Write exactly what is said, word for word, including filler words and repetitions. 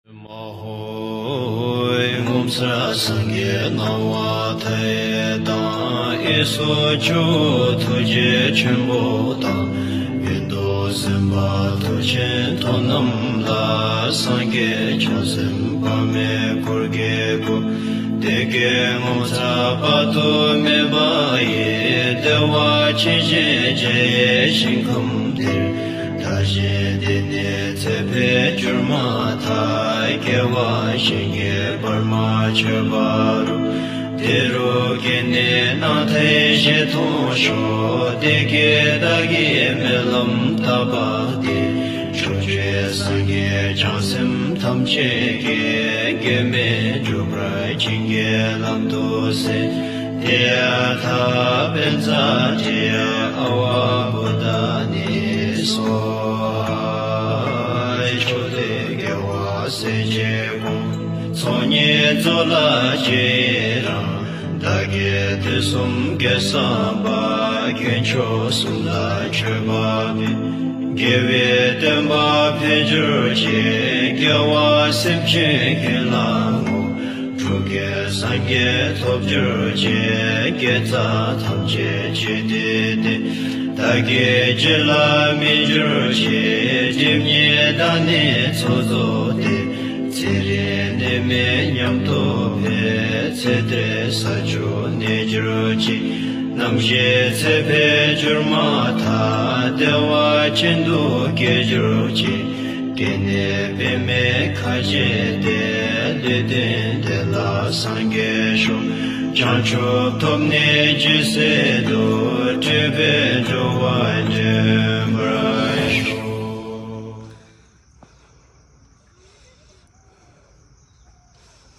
མ་ཧོ། ངོ་མཚར་སངས་རྒྱས་སྣང་བ་མཐའ་ཡས་དང་། གཡས་སུ་ཇོ་བོ་ཐུགས་རྗེ་ཆེན་པོ་དང་། གཡོན་དུ་སེམས་དཔའ་མཐུ་ཆེན་ཐོབ་རྣམས་ལ། སངས་རྒྱས་བྱང་སེམས་དཔག་མེད་འཁོར་གྱིས་བསྐོར། བདེ་དགེ་ངོ་མཚར་དཔག་ཏུ་མེད་པ་ཡི། བདེ་བ་ཅན་ཞེས་བྱ་བའི་ཞིང་ཁམས་དེར། བདག་གཞན་འདི་ནས་ཚེ་འཕོས་གྱུར་མ་ཐག། སྐྱེ་བ་གཞན་གྱིས་བར་མ་ཆོད་པ་རུ། དེ་རུ་སྐྱེས་ནས་སྣང་མཐའི་ཞལ་མཐོང་ཤོག། བདེ་དགེ་བདག་གིས་སྨོན་ལམ་བཏབ་པ་དེ། ཕྱོགས་བཅུའི་སངས་རྒྱས་བྱང་སེམས་ཐམས་ཅད་ཀྱིས། གེགས་མེད་འགྲུབ་པར་བྱིན་གྱིས་བརླབ་ཏུ་གསོལ། ཏདྱ་ཐཱ། པཉྩ་ཏི་ཡ་ཨ་ཝ་བོ་དྷ་ནི་སྭཱ་ཧཱ། ཕྱོགས་དུས་རྒྱལ་བ་སྲས་བཅས་དགོངས། ཚོགས་གཉིས་རྫོགས་ལ་ཇི་ཡི་རང་། བདག་གིས་དུས་གསུམ་དགེ་བསགས་པ། དཀོན་མཆོག་གསུམ་ལ་མཆོད་པ་འབུལ། དགེ་བའི་བསྟན་པ་འཕེལ་གྱུར་ཅིག། རྒྱལ་བ་སེམས་ཅན་ཀུན་ལ་བསྔོ། སྤྲུལ་སྐུའི་སངས་རྒྱས་ཐོབ་གྱུར་ཅིག། དགེ་རྩ་ཐམས་ཅད་ཇི་སྡུད་དེ། བདག་གི་རྒྱུད་ལ་སྨིན་གྱུར་ཅིག། སྒྲིབ་གཉིས་དག་ནས་ཚོགས་རྫོགས་ཏེ། ཚེ་རིང་ནད་མེད་ཉམས་རྟོགས་འཕེལ། ཚེ་འདིར་ས་བཅུ་གནས་གྱུར་ཅིག། ནམ་ཞིག་ཚེ་འཕོས་གྱུར་མ་ཐག། བདེ་བ་ཅན་དུ་སྐྱེ་གྱུར་ཅིག། སྐྱེས་ནས་པདྨའི་ཁ་བྱེ་སྟེ། ལུས་རྟེན་དེ་ལ་སངས་རྒྱས་ཤོག། བྱང་ཆུབ་ཐོབ་ནས་ཇི་སྲིད་དུ། སྤྲུལ་པའི་འགྲོ་བ་འདྲེན་